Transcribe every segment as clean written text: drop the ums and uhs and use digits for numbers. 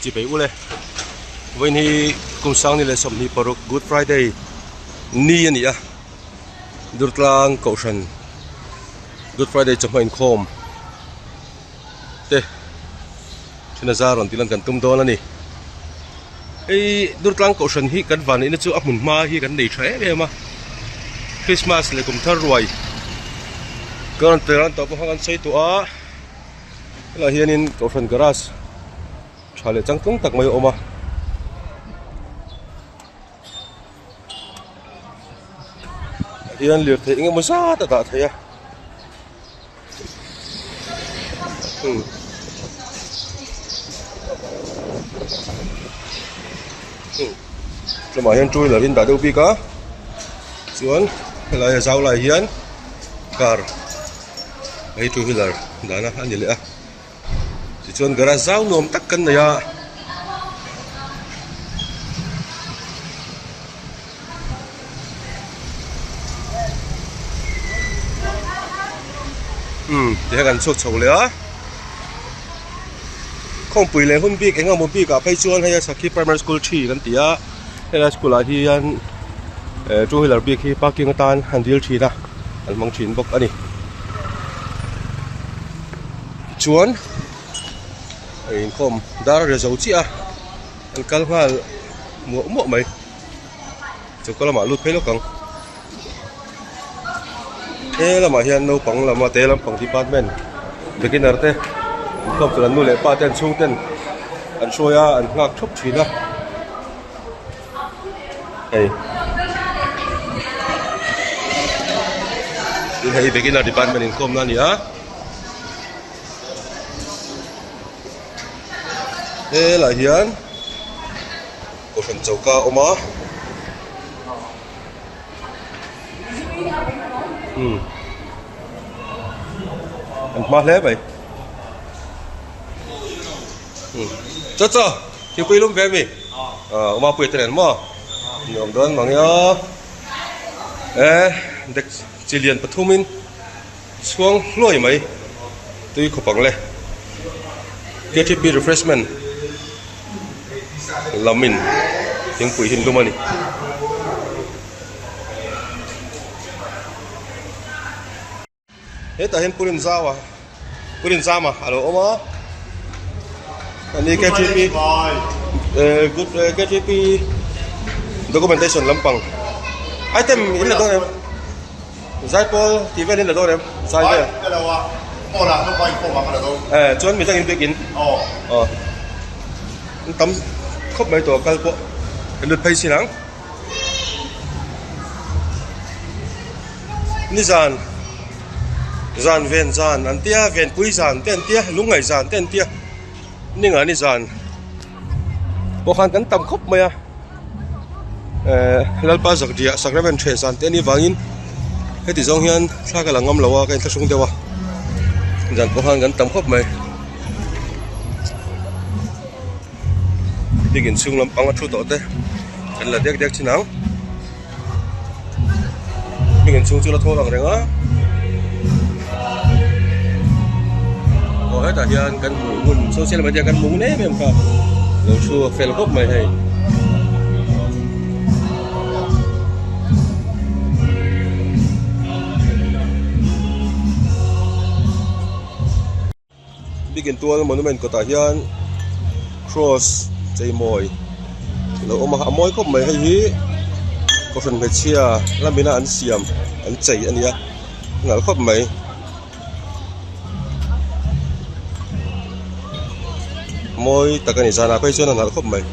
Chipei ule vawiin hi kum sang ni leh 26 Good Friday ni a ni a Durtlang Kohhran Good Friday chawhma inkhawm te thina zar rawn tih lan kan tum dawn a ni hei Durtlang Kohhran hi kan van neihna chu a hmun hma hi kan nei tha em em a Christmas leh kum thar ruai ka rawn tel an tawh pawh kha kan sawi tawh a. Helaiah hianin kohhran garage tha leh changtlung tak mai a awm a. Tah hian lirthei eng emaw zat a dah theih a. Tlawmah hian two wheeler in dah deuh bik a chuan helai a zau lai hian car hei two wheeler dahna a ni leh a tichuan garage zau nuam tak kan nei a. Umm tihian kan chhuak chho leh a khawmpui leh hun bik eng emaw bik ah phei chuan hei a sakhi primary school thi kan ti a helai school ah hian eh two wheeler bik hi parking atan an dil thin a an hmang thin bawk a ni tichuan a inkhawm dar a ri zo chiah a an kal nghal muah muah mai. Choka lamah lut phei lawk ang he lamah hian naupang lama te lampang department beginner te inkhawm tur an nu leh pa te an chhung ten an hruai a an nghak thup thin a hei tin hei beginner department inkhawm na a ni a helaiah hian. Kohhran choka a awm a umm an hma hle mai umm chaw chaw thingpui lum ve a mi ah awma pui te nen maw ni awm dawn mang ia e dek chi lian pathum in chhuang hluai mai tui khawp ang le K T P refreshment. Lamin thingpui hi an lum a ni. Hetah hian Purin Zaua Purin Zama a lo awm a ani KTP eh good KTP documentation lampang item in la dawn em Zaipawl tih vel in la dawn em zai vel eh chuan midang in biakin aw an tam khawp mai tawh kal pawh kan lut phei chin ang nizan zan ven zan an tia venpui zan te an tia lungngaih zan te an tia ninga nizan pawh khan kan tam khawp mai a. Eh Lalpa zakriah sacrament hreh zan te a nih vangin heti zawng hian thla ka la ngam lo a ka inthlahrung deuh a zan pawh khan kan tam khawp mai bik inchhung lampang a thu tawh te kan la dek dek thin ang bik inchhung chu la thawl ang reng a aw hetah hian kan hmuh hun social media kan hmu ngun em em kha lo thu a fel khawp mai hei. Bikin tual monument kawtah hian cross cheimawi a lo awm a a mawi khawp mai hei hi kohhran hmeichhia lamina an siam an chei a ni a a nalh khawp mai. Mawi tak a ni zanah phei chuan a nalh khawp mai.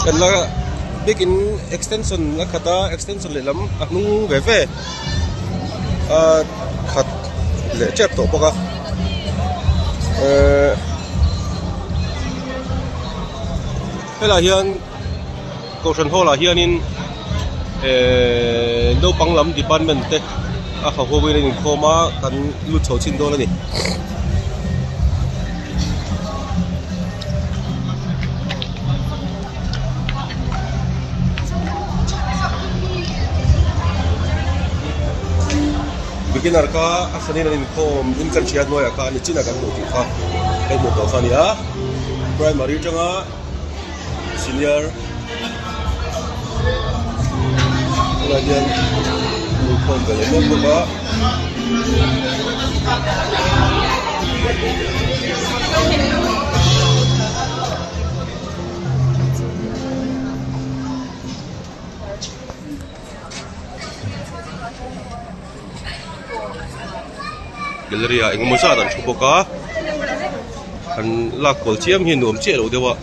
Kan la biakin extension a khat a extension lehlam a hnung ve ve a khat leh tep tawh bawk a ehh helaiah hian kohhran hall ah hianin ehh naupang lam department te a ho ho in an inkhawm a kan lut chho chhin dawn a ni. Beginner kha a hranin an inkhawm in kan hria hnuaiah khan ni chinah kan hmuh tih kha kan hmuh tawh kha a ni a primary atanga senior tunah hian an inkhawm ve leh mek bawk a. Gallery ah engemaw zat an thu bawk a an lak kual chiam hi nuam chiah lo deuh a.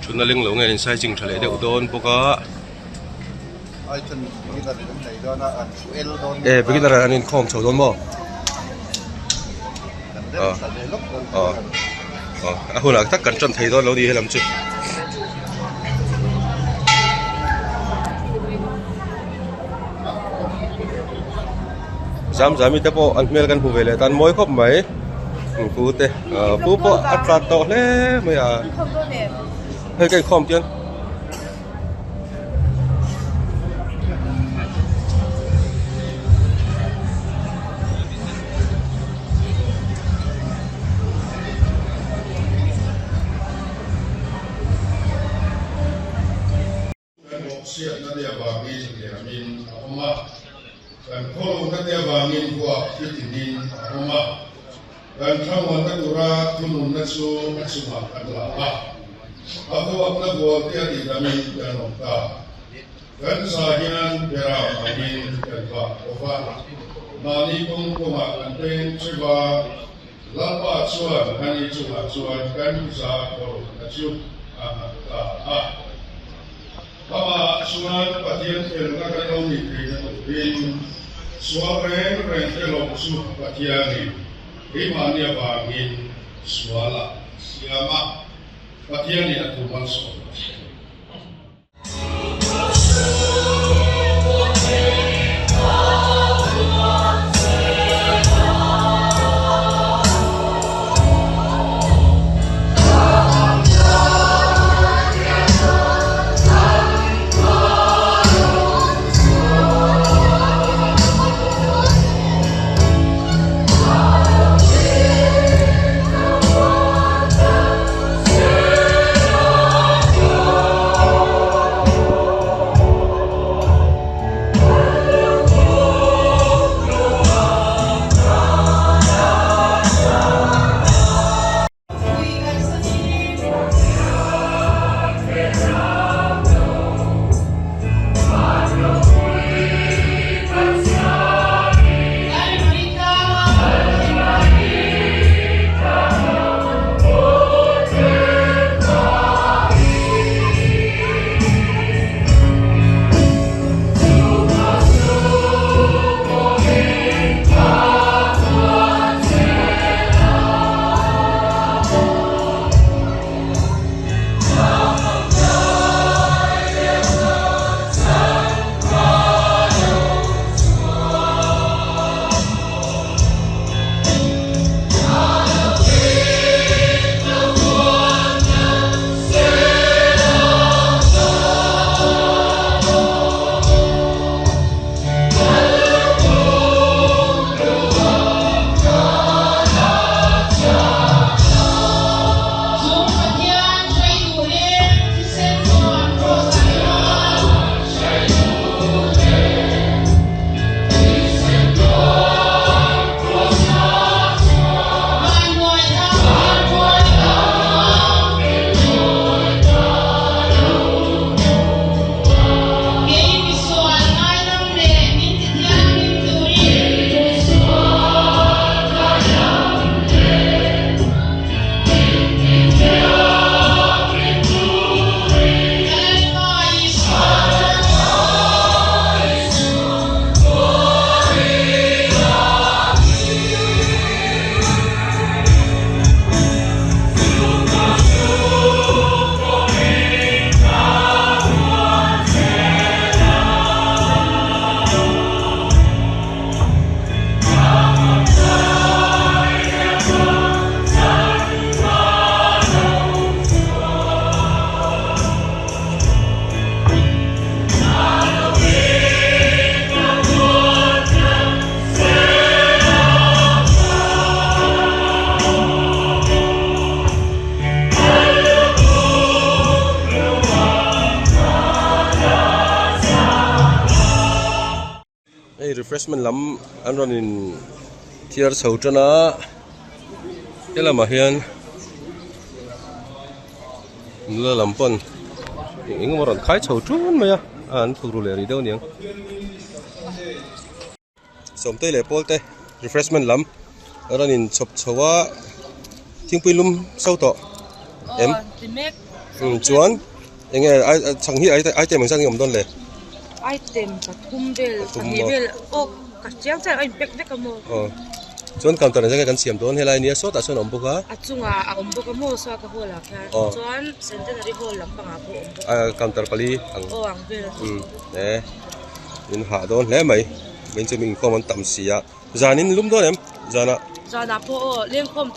Thutna leng lo nge an insai ching tha leh deuh dawn bawk a. E beginner an inkhawm chho dawn maw? A hunah tak kan tan thei dawn lo ni helam chu. Zam zami te pawh an hmel kan hmu ve leh tan mawi khawp mai. Pu te pu pawh a tlat tawh hle mai a. Hei ka inkhawm chian. Kan bawhchhiatna te avangin hliamin a awm a, kan khawluna te avangin vuak thitinin a awm a, kan thlamuanna tura thununna chu a chungah kan la a, a vuakna bual te a tihdamin kan awm ta. Kan za hian beram angin kan vah bawk a, mahni kawng kawngah kan peng theuh a, Lalpa chuan ani chungah chuan kan za khawlna chu a nghat ta a. Amah chuan Pathian felna kan lo nih theihna turin sual reng reng te lo chu Pathianin keimahni avangin sualah a siam a, Pathianin a thu malsawm a si. Hei refreshment lam an rawn in thiar chho tan a helamah hian nula lam pawn eng eng emaw rawn khai chho tun mai a an thuk ru leh rih deuh aniang. Sawmtei leh pawl te refreshment lam a rawn in chhawp chho a thingpui lum so tawh em chuan eng nge chhang hi item engzat nge awm dawn le item pathum vel pahnih vel aw ka chiang chiah a in pack vek a maw aw chuan counter engzat nge kan siam dawn helai nia sawtah sawn a awm bawk a a chungah a awm bawk a maw saw ka hall ah khian chuan centenary hall lampangah pawh a awm bawk a counter pali ang aw ang vel e. In hah dawn hle mai min chu mi inkhawm an tam si a zan in lum dawn em zanah zanah pawh aw lengkhawm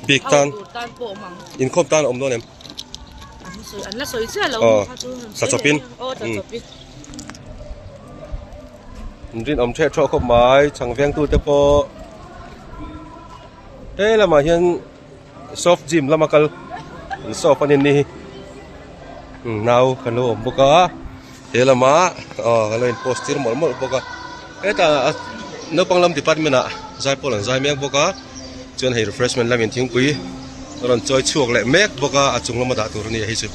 bik tan tur tan pawh awm ang inkhawm tan a awm dawn em an sawi an la sawi chiah lo aw kha chu tla chawpin aw tla chawpin in rinawm ṭheh ṭhawh khawp mai chhang vengtu te pawh he lamah hian soft gym lama kal an soft a ni ni nau kan lo awm bawk a he lama aw kan lo in post tir mawlh mawlh bawk a hetah naupang lam department ah zaipawl an zai mek bawk a chuan hei refreshment lamin thingpui a rawn chawi chhuak leh mek bawk a a chung lama dah tur a ni hei chu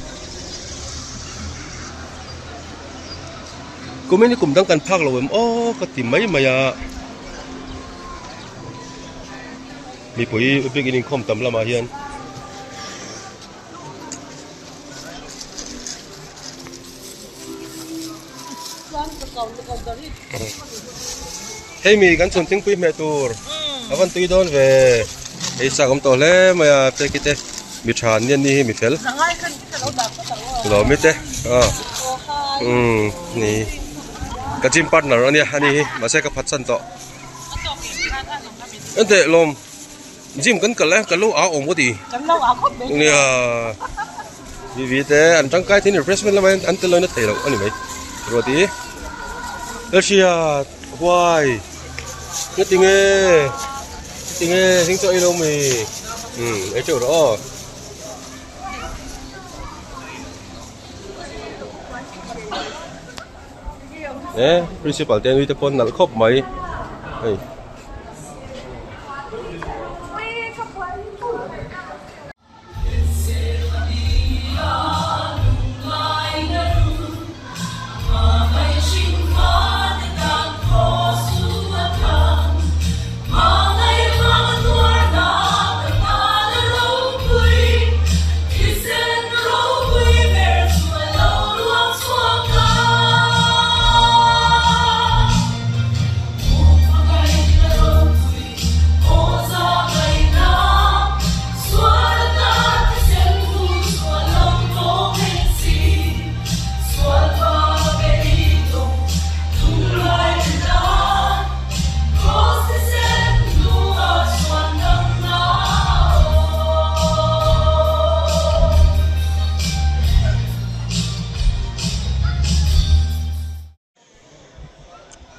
kumin hi kum dang kan phak lo em aw ka ti mai mai a. Mipui bik in inkhawm tam lamah hian hei mi kan chhun thingpui hmeh tur a van tui dawn ve hei chak awm tawh hle mai a peki te mi tha an ni an ni hi mi fel lawmi te aw umm ni ka gym partner ania ani hi mahse ka phatsan tawh. Enteh lawm gym kan kal e kan lo au awm ka ti kan lo au khawp mai nia mi vi te an tangkai thin refreshment lamah hian an tel loin a thei loh a ni mai ruati Russia huai nga tinge tinge hring chaw ei lo mi um ei teuh rawh aw. E principal te nui te pawh an nalh khawp mai hei.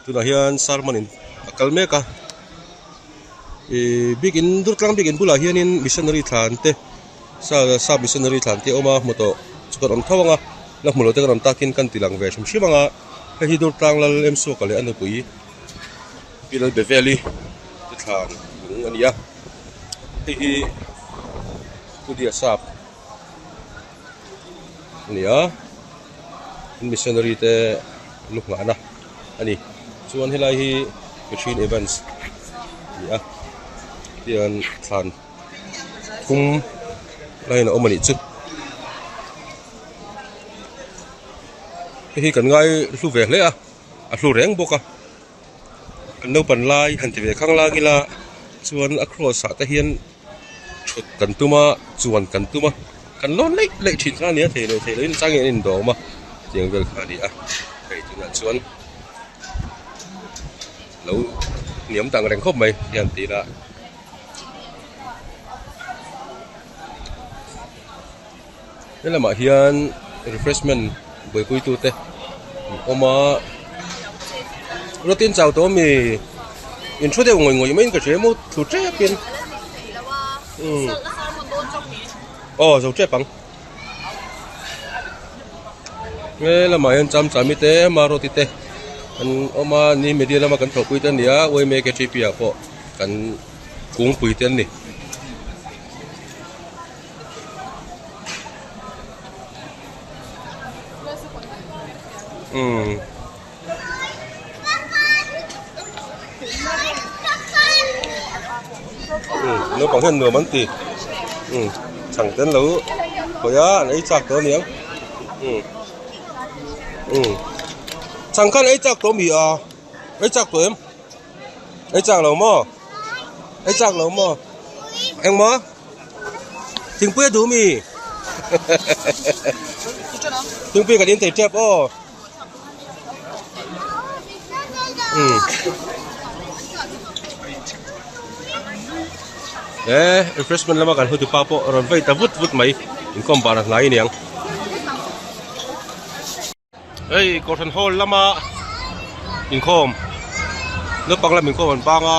Tunah hian sermon in a kal mek a ihh biakin durtlang biakin bulah hianin missionary thlan te sap missionary thlan te a awm a hmu tawh chu kan awm tho ang a la hmu lo te kan awm takin kan ti lang ve hrim hrim ang a hei hi durtlang lal em suaka leh a nupui Pi Lalbeveli te thlan lung a ni a hei hi Pudia sap a ni a missionary te lu nghahna a ni chuan helai hi Catherine Evans a ni a tian thlan thum laiin a awm a nih chu hei hi kan ngai hlu ve hle a a hlu reng bawk a kan naupan lai han ti ve khang lang ila chuan a cross ah te hian thut kan tum a chuan kan tum a kan lawn laih laih thin kha a ni a thei lo thei lo in chang in an indawm a tiang vel kha a ni a hei tunah chuan lo hniam tang reng khawp mai hian ti ila. Helamah hian refreshment buaipui tute an awm a ruatin chau tawh ami in thu deuh ngawih ngawih maiin ka hria emaw thu tep in umm aw zo tep ang helamah hian cham chami te maruati te. An awm a ni media lama kan thawhpui te an ni a yma ktp ah pawh kan kungpui te an ni. Umm. Naupang hian nuam an ti chhang te an lo khawih a an ei chak tawh a niang chhang khan ei chak tawh a mi a ei chak tawh em ei chak lo maw ei chak lo maw engmaw thingpui a duh mi thingpui kan in thei tep aw. E refreshment lama kan hotu pa pawh rawn vei ta vut vut mai inkhawm bar a hnai aniang hei kohhran hall lama inkhawm naupang lam inkhawm an bang a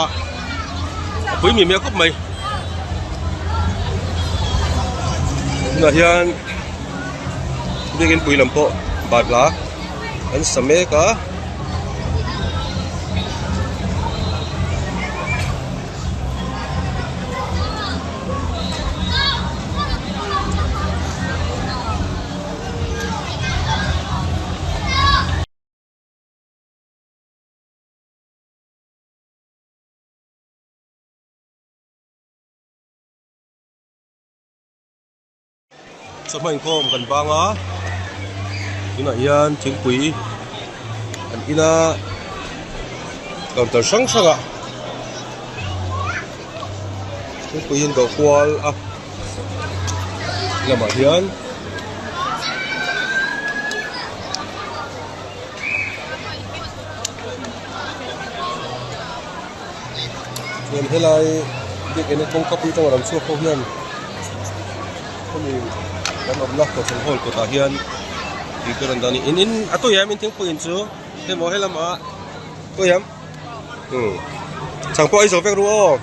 a pui mi miah khawp mai tunah hian. Biakin pui lam pawh batla an sa mek a. Chawhma inkhawm kan bang a tunah hian thingpui an in a counter hrang hrang ah thingpui an dawh kual a lamah hian chuan helai biakina kawngka pui atanga lam chhuak ho hian hemi kan awmna kohhran hall kawtah hian tih tur an dah a ni in in a tui em in thingpui in chu hemaw helamah tui em umm chhang pawh a ei zo vek ru aw.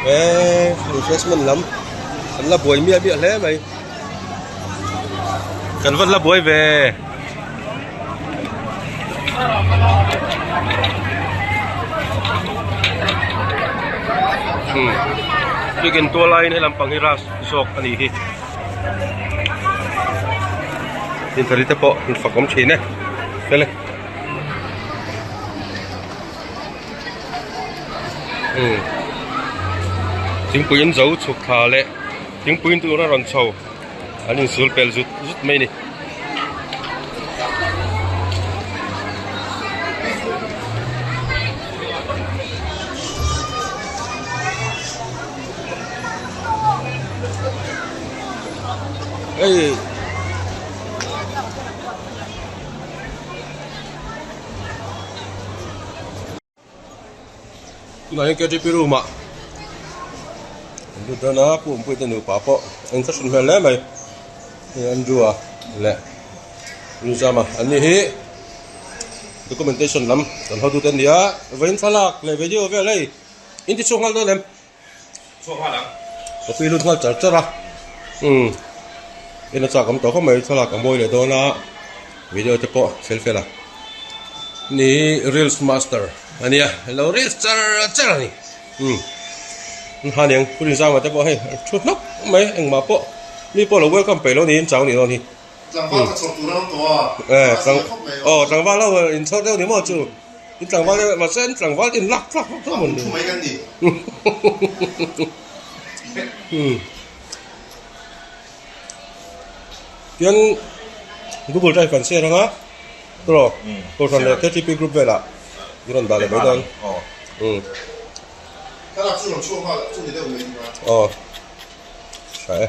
Eee refreshment lam an la buai miah miah hle mai kan van la buai ve hmm biakin tual laiin helam pang hi ras zawk a nih hi inthari te pawh an fak awm thin e fel e umm thingpui in zo chhuk thla leh thingpui in tur a rawn chho an insul pel zut zut mai a ni. Hei tunah hian ktp room ah an lut dawn a pu awmpui te nupa pawh an thlahrun hmel hle mai hei Andrew a leh Rinzama an ni hi documentation lam kan hotute an ni a vawiin thlalak leh video vel hei in ti chhuak nghal dawn em. Chhuak nghal ang. Ka tui lut nghal char char a. Umm. En a chak awm tawh khawp mai thlalak a mawi leh dawn a. Video te pawh fel fel a. Ni reels master a nia. Lo reels char char a ni. Umm. Ha niang pu Rinzama te pawh hei a thu hnawk mai engmah pawh mi pawh lo welcome peih lo niin chau a nih dawn hi. Tlangval ka chhawr tur a awm tawh a. Eh aw tlangval ho in chhawr deuh ni maw chu. In tlangval deuh mahse an tlangval in lak tlak vak tlak mawn Thu mai kan ni. Tian Google Drive kan share anga tawh Kohhran leh KTP group velah i rawn dah leh mai dawn. Thlalak chu rawn chhuak nghal chu ni deuh mai aw. Tha e.